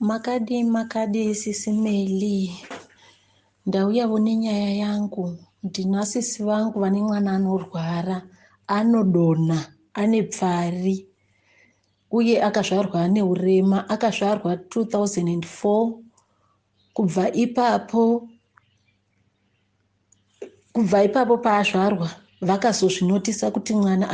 Makadii makadii sisi Melly, ndauyavo nenyaya yangu. Ndina sisi vangu vane mwana anorwara, anodonha, ane pfari uye akazvarwa ane urema. Akazvarwa 2004 kubva ipapo Kubva ipapo paazvarwa vakazozvinotisa kuti mwana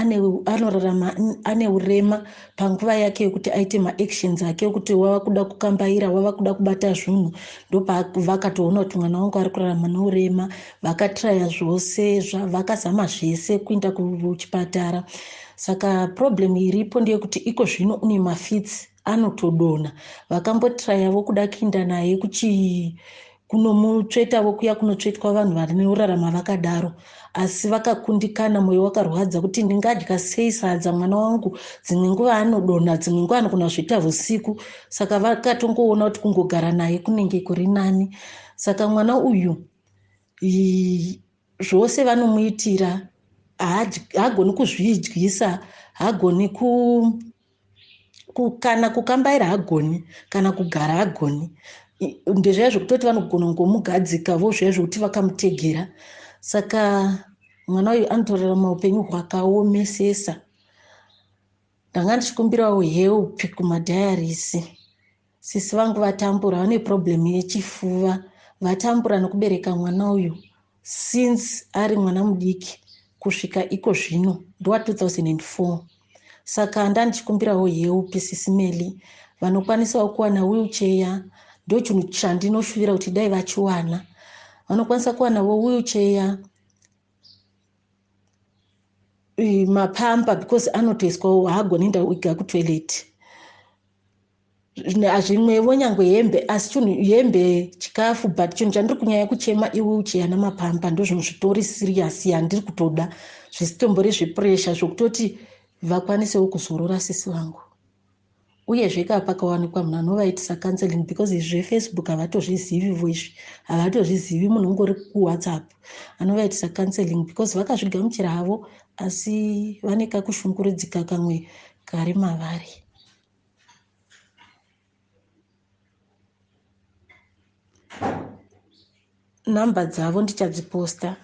anorarama ane urema panguva yake yekuti aite maactions ake ekuti wava kuda kukambaira wava kuda kubata zvunhu ndopavakatoona kuti mwana wangu ari kurarama neurema vakatraya zvose vakazama zvese kuenda kuchipatara saka problem iripo ndeyekuti iko zvino une mafits anotodonha vakambotrayavo kuda kuinda naye kuchi kunomutsvetavo kuya kunotsvetwa vanhu vanorarama vakadaro asi vakakundikana mwoyo wakarwadza kuti ndingadya sei sadza mwana wangu dzimwe nguva anodonha dzimwe nguva anogona kuzviita vusiku saka vakatongoona kuti kungogara naye kunenge kuri nani saka mwana uyu zvose vanomuitira haagoni kuzvidyisa haagoni ku kana kukambaira hagoni kana kugara hagoni ndezviya zvekutoti vanogona kungomugadzika vo zviya zvekuti vakamutegera saka mwana uyu anotorarama upenyu hwakaomesesa ndanga ndichikumbirawo help kumadhayarisi sisi vangu vatambura vane problem yechifuva vatambura nekubereka mwana uyu since ari mwana mudiki kusvika iko zvino ndowa 2004 saka ndandichikumbirawo help sisi Melly vanokwanisawo kuwana wheelchair ndochinhu chandinoshuvira kuti dai vachiwana vanokwanisa kuwanawo wheelchair mapamba because anotoiswa haagoni enda ega kutoilet zvimwevo nyangwe hembe asi chinhu hembe chikafu but chinhu chandiri kunyanya kuchema iwheelchair namapamba ndozvinhu zvitori serious yandiri kutoda zvisitombori zvepressure zvokutoti vakwanisewo kuzorora sisi vangu uyezve ka pakawanikwa munhu anovaitisa counseling because izvi zvefacebook havatozvizivi vo izvi havatozvizivi munhu ungori kuwhatsapp anovaitisa counseling because vakazvigamuchira havo asi vane kakushungurudzika kamwe kari mavari Number dzavo ndichadziposta.